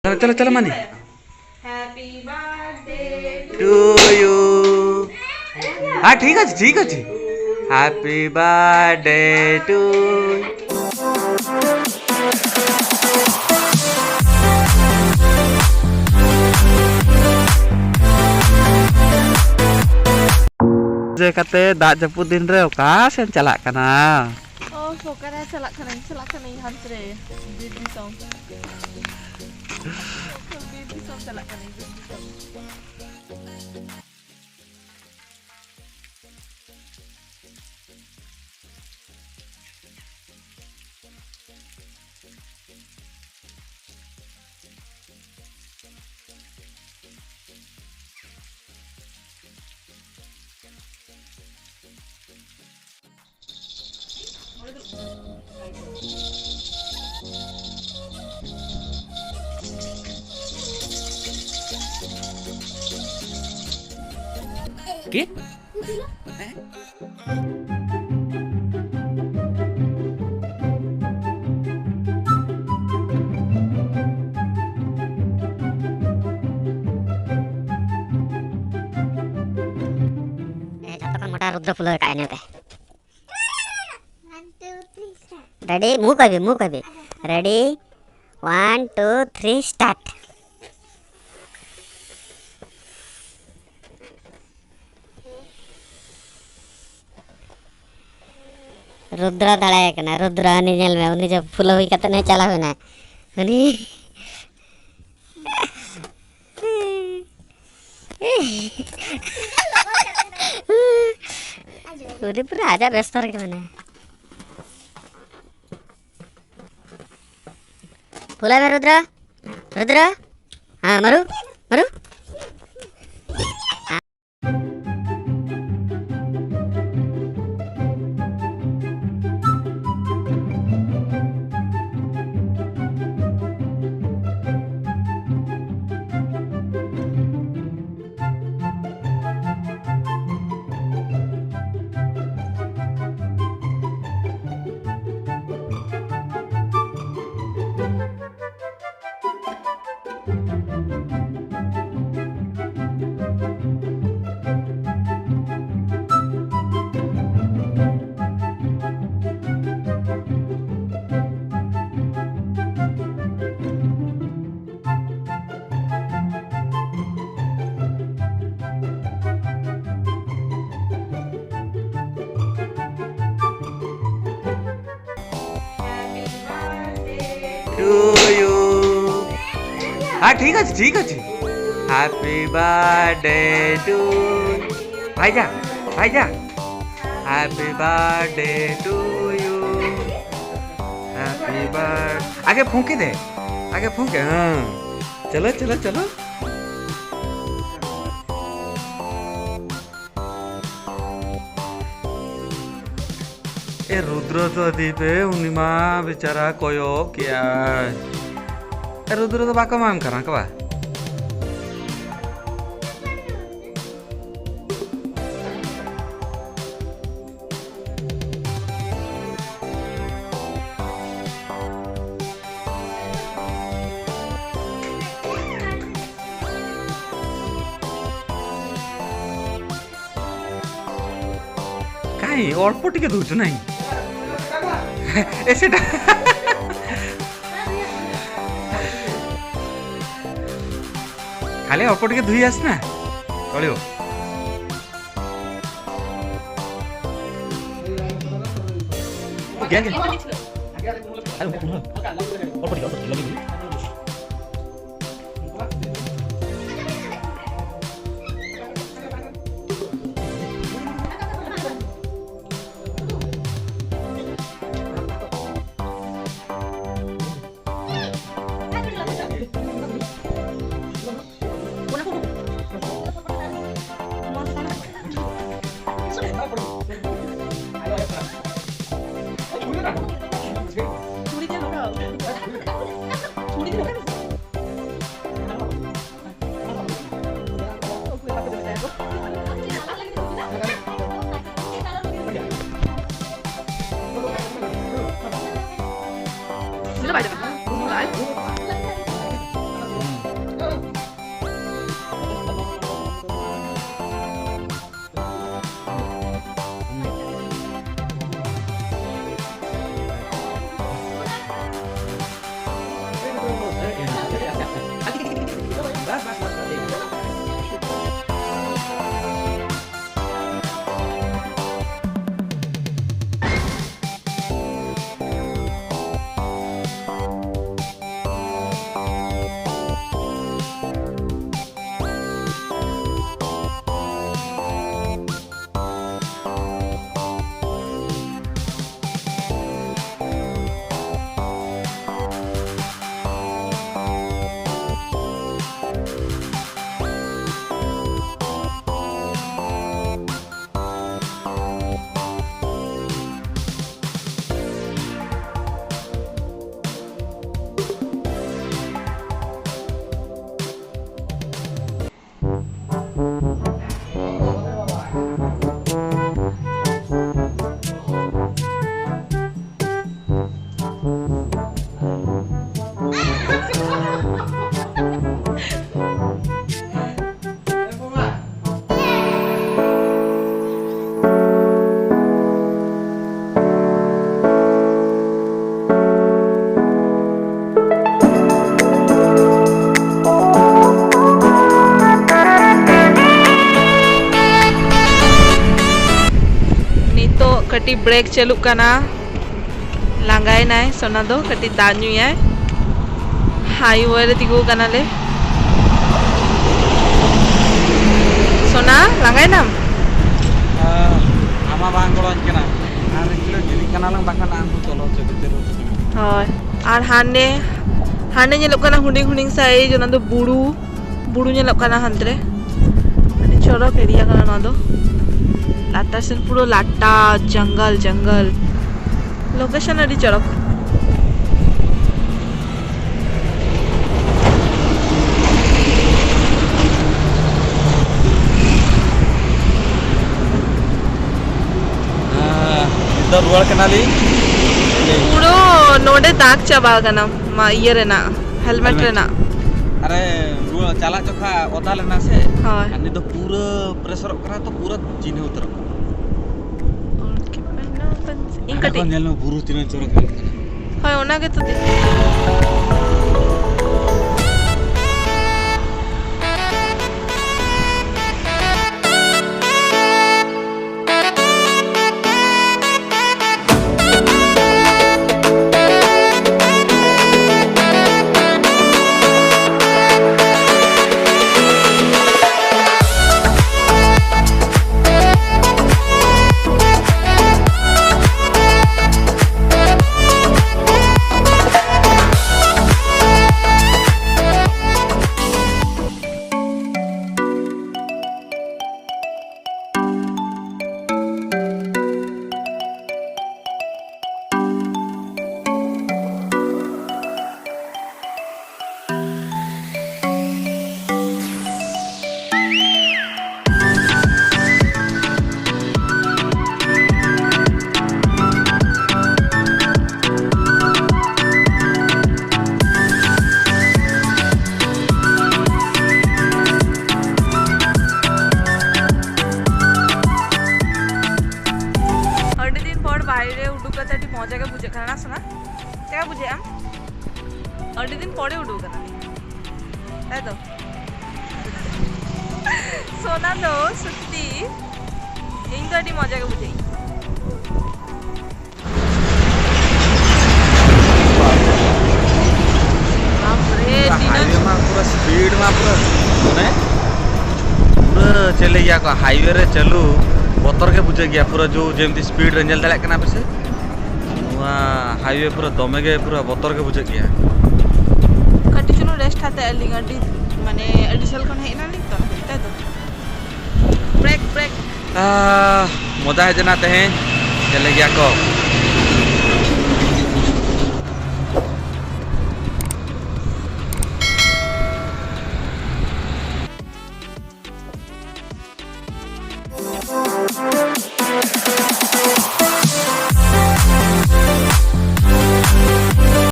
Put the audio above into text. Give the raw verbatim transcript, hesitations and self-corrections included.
चलो चलो चलो मानी। Happy birthday to you। हाँ, ठीक अच्छे, ठीक अच्छे। Happy birthday to you। ᱡᱮ ᱠᱟᱛᱮ ᱫᱟᱜ ᱡᱟᱹᱯᱩᱫ ᱫᱤᱱ ᱨᱮ ᱚᱠᱟ ᱥᱮᱫ ᱮᱢ ᱪᱟᱞᱟᱜ ᱠᱟᱱᱟ? ᱚ, ᱚᱠᱟᱨᱮ ᱪᱟᱞᱟᱜ ᱠᱟᱹᱱᱟᱹᱧ, ᱪᱟᱞᱟᱜ ᱠᱟᱹᱱᱟᱹᱧ ᱦᱟᱱᱛᱮ ᱨᱮ, ᱵᱤᱨ ᱫᱤᱥᱚᱢ᱾ ᱵᱤᱨ ᱫᱤᱥᱚᱢ ᱪᱟᱞᱟᱜ ᱠᱟᱹᱱᱟᱹᱧ, ᱵᱤᱨ ᱫᱤᱥᱚᱢ᱾ ¿Qué? ᱡᱚᱛᱚ ᱠᱷᱚᱱ ᱢᱚᱴᱟ ᱨᱩᱫᱨᱚ ᱯᱷᱩᱞᱟᱹᱣ ᱠᱟᱜᱼᱟ ᱧᱮᱞ ᱯᱮ᱾ One, two, three, start. Ready? Move ᱠᱟᱜ ᱵᱤᱱ, move ᱠᱟᱜ ᱵᱤᱱ. Ready? One, two, three, start. ᱨᱩᱫᱨᱟ ᱫᱟᱲᱮᱭᱟᱭ ᱠᱟᱱᱟ, ᱨᱩᱫᱨᱟ ᱩᱱᱤ ᱧᱮᱞ ᱢᱮ, ᱩᱱᱤ ᱡᱚᱵ ᱯᱷᱩᱞᱟᱹ ᱦᱩᱭ ᱠᱟᱛᱮ ᱦᱚᱸ ᱪᱟᱞᱟᱣ ᱮᱱᱟ ᱩᱱᱤ᱾ ᱩᱱᱤ ᱯᱩᱨᱟᱹ ᱟᱡᱟᱜ ᱵᱮᱥᱛᱚ ᱨᱮᱜᱮ ᱢᱮᱱᱟᱭᱟ᱾ ᱯᱷᱩᱞᱟᱹᱭ ᱢᱮ ᱨᱩᱫᱨᱟ, ᱨᱩᱫᱨᱟ᱾ ᱦᱮᱸ, ᱢᱟᱨᱩ, ᱢᱟᱨᱩ᱾ To you. हाँ, ठीक है, ठीक है। Happy birthday to भाईजा, भाईजा। Happy birthday to you. Happy birthday. आगे फूंके दे, आगे फूंके। हाँ, चलो, चलो, चलो। ᱮ ᱨᱩᱫᱨᱚ ᱫᱚ ᱤᱫᱤᱭᱮᱯᱮ, ᱩᱱᱤ ᱢᱟ ᱵᱮᱪᱟᱨᱟ ᱠᱚᱭᱚᱜ ᱠᱮᱜᱼᱟᱭ᱾ ᱮ ᱨᱩᱫᱨᱚ ᱫᱚ ᱵᱟᱠᱚ ᱮᱢᱟᱢ ᱠᱟᱱᱟ ᱠᱚ ᱵᱟ? କାହିଁ, ଅଳ୍ପ ଟିକେ ଧୋଉଛୁ ନାଇଁ? ଏ ସେଟା ଖାଲି ଅଳ୍ପ ଟିକେ ଧୋଇ ଆସ ନା, ଚଳିବ। ଗ୍ୟାଙ୍ଗ। ଆରେ, ମୁଁ ପୁରା ଅଳ୍ପ ଟିକେ, ଅଳ୍ପ ଟିକେ ଲଗେଇ ଦେଲି। ᱵᱨᱮᱠ ᱪᱟᱹᱞᱩᱜ ᱠᱟᱱᱟ᱾ ᱞᱟᱸᱜᱟᱭᱮᱱᱟᱭ ᱥᱳᱱᱟ ᱫᱚ, ᱠᱟᱹᱴᱤᱡ ᱫᱟᱜ ᱧᱩᱭᱟᱭ᱾ ᱦᱟᱭᱣᱮ ᱨᱮ ᱛᱤᱸᱜᱩ ᱠᱟᱱᱟᱞᱮ᱾ ᱥᱳᱱᱟ, ᱞᱟᱸᱜᱟᱭᱮᱱᱟᱢ? ᱟᱢᱟ ᱵᱟᱝ ᱜᱚᱲᱚᱧ ᱠᱟᱱᱟ᱾ ᱟᱨ ᱠᱤᱞᱳ ᱡᱤᱞᱤᱧ ᱠᱟᱱᱟᱞᱟᱝ, ᱵᱟᱠᱷᱟᱱ ᱟᱢ ᱦᱚᱸ ᱪᱚᱞᱚ ᱦᱚᱪᱚ ᱠᱟᱛᱮ ᱨᱩᱣᱟᱹᱲ ᱠᱟᱱᱟ᱾ ᱦᱳᱭ, ᱟᱨ ᱦᱟᱱᱮ, ᱦᱟᱱᱮ ᱧᱮᱞᱚᱜ ᱠᱟᱱᱟ ᱦᱩᱰᱤᱧ ᱦᱩᱰᱤᱧ ᱥᱟᱭᱤᱡ, ᱚᱱᱟ ᱫᱚ ᱵᱩᱨᱩ, ᱵᱩᱨᱩ ᱧᱮᱞᱚᱜ ᱠᱟᱱᱟ ᱦᱟᱱᱛᱮ ᱨᱮ᱾ ᱟᱹᱰᱤ ᱪᱚᱨᱚᱠ ᱮᱨᱤᱭᱟ ᱠᱟᱱᱟ ᱱᱚᱣᱟ ᱫᱚ᱾ ᱞᱟᱛᱟᱨ ᱥᱮᱱ ᱯᱩᱨᱟᱹ ᱞᱟᱴᱟ, ᱡᱚᱝᱜᱚᱞ, ᱡᱚᱝᱜᱚᱞ᱾ ᱞᱳᱠᱮᱥᱚᱱ ᱟᱹᱰᱤ ᱪᱚᱨᱚᱠ᱾ ᱦᱮᱸ, ᱱᱤᱛᱚᱜ ᱨᱩᱣᱟᱹᱲ ᱠᱟᱱᱟᱞᱤᱧ᱾ ᱯᱩᱨᱟᱹ ᱱᱚᱰᱮ ᱫᱟᱜ ᱪᱟᱵᱟ ᱟᱠᱟᱱᱟ, ᱢᱟ, ᱤᱭᱟᱹ ᱨᱮᱱᱟᱜ, ᱦᱮᱞᱢᱮᱴ ᱦᱮᱞᱢᱮᱴ᱾ ᱨᱮᱱᱟᱜ᱾ ᱟᱨᱮ, ᱨᱩᱣᱟᱹᱲ ᱪᱟᱞᱟᱜ ᱡᱚᱠᱷᱟ ᱚᱫᱟ ᱞᱮᱱᱟ ᱥᱮ? ᱦᱳᱭ᱾ ᱟᱨ ᱱᱤᱛ ᱫᱚ ᱯᱩᱨᱟᱹ ᱯᱨᱮᱥᱚᱨᱚᱜ ᱠᱟᱱᱟ, ᱛᱚ ᱯᱩᱨᱟᱹ ᱪᱤᱱᱦᱟᱹ ᱩᱛᱟᱹᱨᱚᱜ ᱠᱟᱱᱟ᱾ ᱤᱧ ᱦᱟᱸᱰᱮ ᱠᱟᱹᱴᱤᱡ ᱠᱷᱚᱱ ᱧᱮᱞ ᱢᱮ, ᱵᱩᱨᱩ ᱛᱤᱱᱟᱹᱜ ᱪᱚᱨᱚᱠ ᱧᱮᱞᱚᱜ ᱠᱟᱱᱟ᱾ ᱦᱳᱭ, ᱚᱱᱟ ᱜᱮᱛᱚ ᱫᱤ-, ᱟᱹᱰᱤ ᱫᱤᱱ ᱯᱚᱨ ᱵᱟᱭᱨᱮ ᱩᱰᱩᱠ ᱠᱟᱛᱮ ᱟᱹᱰᱤ ᱢᱚᱡᱟ ᱜᱮ ᱵᱩᱡᱷᱟᱹᱜ ᱠᱟᱱᱟ, ᱥᱳᱱᱟ? ᱪᱮᱫ ᱞᱮᱠᱟ ᱵᱩᱡᱷᱟᱹᱜ ᱟᱢ? ᱟᱹᱰᱤ ᱫᱤᱱ ᱯᱚᱨᱮ ᱩᱰᱩᱠ ᱠᱟᱱᱟ, ᱛᱟᱭ ᱛᱚ? ᱥᱳᱱᱟ ᱫᱚ ᱥᱚᱛᱛᱤ ᱤᱧ ᱫᱚ ᱟᱹᱰᱤ ᱢᱚᱡᱟ ᱜᱮ ᱵᱩᱡᱷᱟᱹᱜ ᱤᱧ᱾ ᱥᱯᱤᱰ ᱢᱟ ᱯᱩᱨᱟᱹ, ᱢᱟᱱᱮ, ᱯᱩᱨᱟᱹ ᱪᱮᱫ ᱞᱟᱹᱭ ᱜᱮᱭᱟ ᱠᱚ, ᱦᱟᱭᱣᱮ ᱨᱮ ᱪᱟᱹᱞᱩ ᱵᱚᱛᱚᱨ ᱜᱮ ᱵᱩᱡᱷᱟᱹᱜ ᱜᱮᱭᱟ ᱯᱩᱨᱟᱹ᱾ ᱡᱚ ᱡᱮᱢᱛᱤ ᱥᱯᱤᱰ ᱨᱮ, ᱧᱮᱞ ᱫᱟᱲᱮᱭᱟᱜ ᱠᱟᱱᱟ ᱯᱮ ᱥᱮ, ᱱᱚᱣᱟ ᱦᱟᱭᱣᱮ ᱯᱩᱨᱟᱹ ᱫᱚᱢᱮ ᱜᱮ ᱯᱩᱨᱟᱹ ᱵᱚᱛᱚᱨ ᱜᱮ ᱵᱩᱡᱷᱟᱹᱜ ᱜᱮᱭᱟ᱾ ᱠᱟᱹᱴᱤᱡ ᱪᱩᱞᱩᱝ ᱨᱮᱥᱴ ᱦᱟᱛᱮ ᱟᱹᱞᱤᱧ ᱟᱹᱰᱤ, ᱢᱟᱱᱮ, ᱟᱹᱰᱤ ᱡᱷᱟᱹᱞ ᱠᱷᱚᱱ ᱦᱮᱡ ᱮᱱᱟᱞᱤᱧ ᱛᱚ, ᱦᱮᱡ ᱛᱟᱭ ᱛᱚ᱾ Brake, brake. ᱟᱦ, ᱢᱚᱡᱟ ᱦᱮᱡ ᱮᱱᱟ ᱛᱮᱦᱮᱧ᱾ ᱪᱮᱫ ᱞᱟᱹᱭ ᱜᱮᱭᱟ ᱠᱚ,